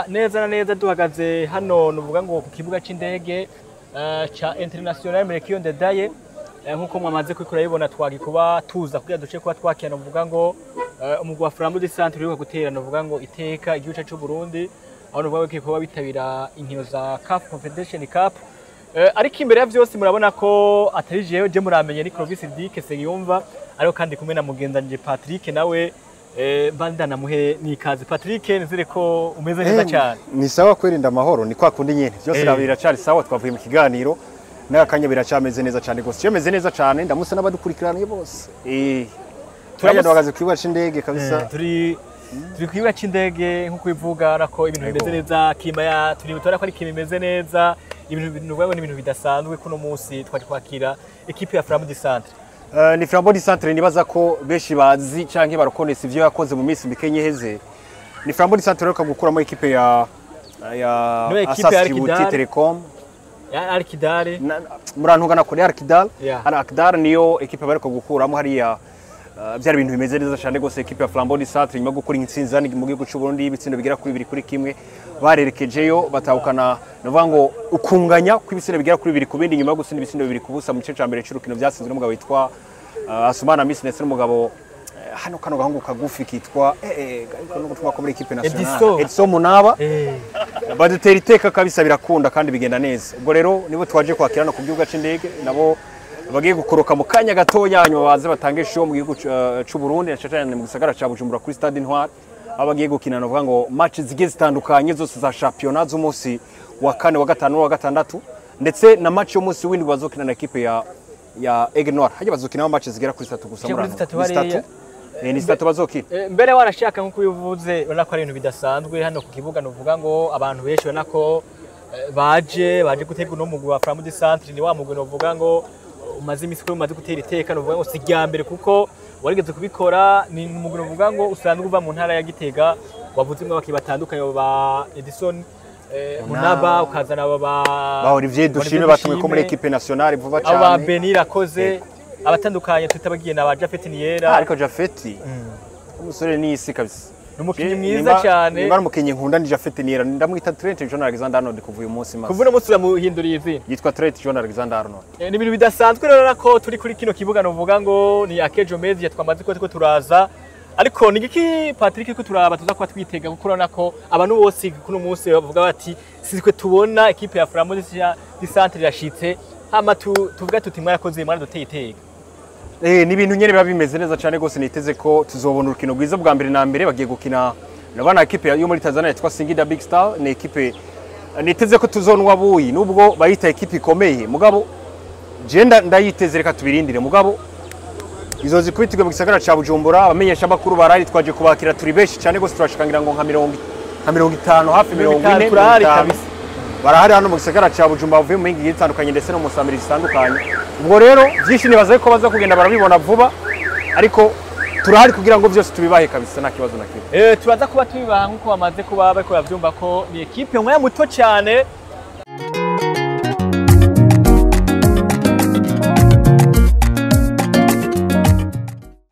Neza na neza duhagaze hano, nuvuga ngo ku kibuga c'indege ca International Melchior Ndadaye. Nkuko mwamaze kwikora yibona, twagi kuba tuza kugira duce kuba twakira, nuvuga ngo umugwi wa Flambeau du Centre uribuka gutera, nuvuga ngo iteka igihugu cacu c'u Burundi, aho nuvuga ngo kuba bitabira inkino za CAF Confederation Cup. Ariko imbere ya vyose murabona ko atari jewe je, muramenye ni Clovis Dick Seyumva, ariko kandi kumwe na mugenzanje Patrick nawe. Mbanda namuhe n'ikaze. Patrick, nizere ko umeze neza cyane. Ni sawa kweri, ndamahoro, ni kwa kundi nyene byose biracari sawa. Twavuye mu kiganiro n'akanya, biracameze neza cyane gose. Iyo meze neza cyane, ndamutse n'abadukurikiranye bose. Turagenda, duhagaze ku kibuga c'indege kabisa. Turi ku kibuga c'indege nk'uko bivuga ko ibintu bimeze neza, klima ya turi tubona ko ari klima imeze neza, ibintu nuvuga ngo ni ibintu bidasanzwe. Kuno munsi twaje kwakira équipe ya Flambeau du Centre. Ni Flambeau du Centre nibaza ko benshi bazi canke barokonesa ivyo yakoze mu minsi mike iheze. Ni Flambeau du Centre rero gukuramo équipe ya Niyo équipe Asas ya Djibouti Al-Kidal. Telecom. Ya Al-Kidal. Murantunga na kuri Al-Kidal. Yeah. Al-Kidal niyo équipe bariko gukuramo hariya. Byari ibintu bimeze neza cyane gose. Équipe ya Flambeau du Centre, nyuma yo gukora intsinzi hano mu gihugu cy'u Burundi ibitsindo bigera kuri 2-1, barerekejeyo batahukana, navuga ngo ukunganya kw'ibitsindo bigera kuri 2-2, nyuma yo gutsinda ibitsindo 2-0 mu gice ca mbere c'urukino, vyatsinzwe n'umugabo witwa Asumana Miss ndetse n'umugabo hano kano gahungu kagufi kitwa ariko no gutuma ko muri équipe nationale. Edison. Edison Munaba. Badutera iteka kabisa, birakunda kandi bigenda neza. Ubwo rero nibo twaje kwakira no ku kibuga c'indege, nabo bagiye gukoroka mu kanya gatoya, hanyuma baze batange show mu gihugu c'u Burundi, na cyane mu gisagara ca Bujumbura kuri Stade Intwari, aho bagiye gukina, novuga ngo match zigiye zitandukanye zose za championnat z'umunsi wa kane, wa gatanu, wa gatandatu, ndetse na match y'umunsi w'indwi bazokina na équipe ya Aigle Noir. Hajya bazokina match zigera kuri zitatu gusa. Zigera kuri Murano. zitatu Ni hariya. zitatu. Ni zitatu bazokina. Mbere warashaka nk'uko ubivuze, urabona ko ari ibintu bidasanzwe hano ku kibuga, nuvuga ngo abantu benshi ubona ko baje gutegura uno mugwi wa Flambeau du Centre. Ni wa mugwi nuvuga ngo umaze imisi ko umaze gutera iteka, nuvuga ngo si irya mbere kuko warigeze kubikora. Ni umugwi nuvuga ngo usanzwe uva mu ntara ya Gitega, wavuzemwo abakinyi batandukanye ba Edison Munaba, ukazana aba ba Ba Olivier Dushime batumwe ko muri équipe nationale vuba aba ba cyane. Beni Rakoze, abatandukanye tutabagiye na ba Japhet Niyera. Ariko Jafeti umusore ni isi kabisa. Ni umukinyi mwiza cyane. Nimba ari umukinyi nkunda ni Jafeti Niyera, ndamwita Trent John Alexander Arnold kuva uyu munsi maze. Kuva uno munsi uramuhinduriye izina. Yitwa Trent John Alexander Arnold. Ni ibintu bidasanzwe rero ko turi kuri kino kibuga, novuga ngo ni Akejo Media, twamaze ko turiko turaza. Ariko ni igiki Patrick ko turaba tuza kuba twitega, kuko urabona ko abantu bose kuno munsi bavuga bati sitwe tubona équipe ya Flambeau du Centre irashitse, hama tuvuga tuti mwarakoze, mwaraduteye iteka. Ni ibintu nyene biba bimeze neza cyane gose. Niteze ko tuzobona urukino rwiza. Bwa mbere na mbere bagiye gukina nabana équipe yo muri Tanzania yitwa Singida Big Star. Ni équipe niteze ko tuzonwa buyi, nubwo bayita équipe ikomeye, mugabo je ndayiteze, reka tubirindire. Mugabo izo zikubitirwe mu gisagara ca Bujumbura, abamenyesha makuru barari, twaje kubakira turi benshi cyane gose, turashikangira ngo nka 50, hafi 40. Turahari 50. Kabisa. Barahari hano mu gisagara ca Bujumbura, bavuye mu mihingo igiye itandukanye ndetse no mu samiri zitandukanye. Ubwo rero byinshi nibaza ko baza kugenda barabibona vuba, ariko turahari kugira ngo byose tubibahe kabisa, nta kibazo na kimwe. Turaza kuba tubibaha nk'uko bamaze kuba bariko baravyumva ko ni équipe umwanya muto cyane.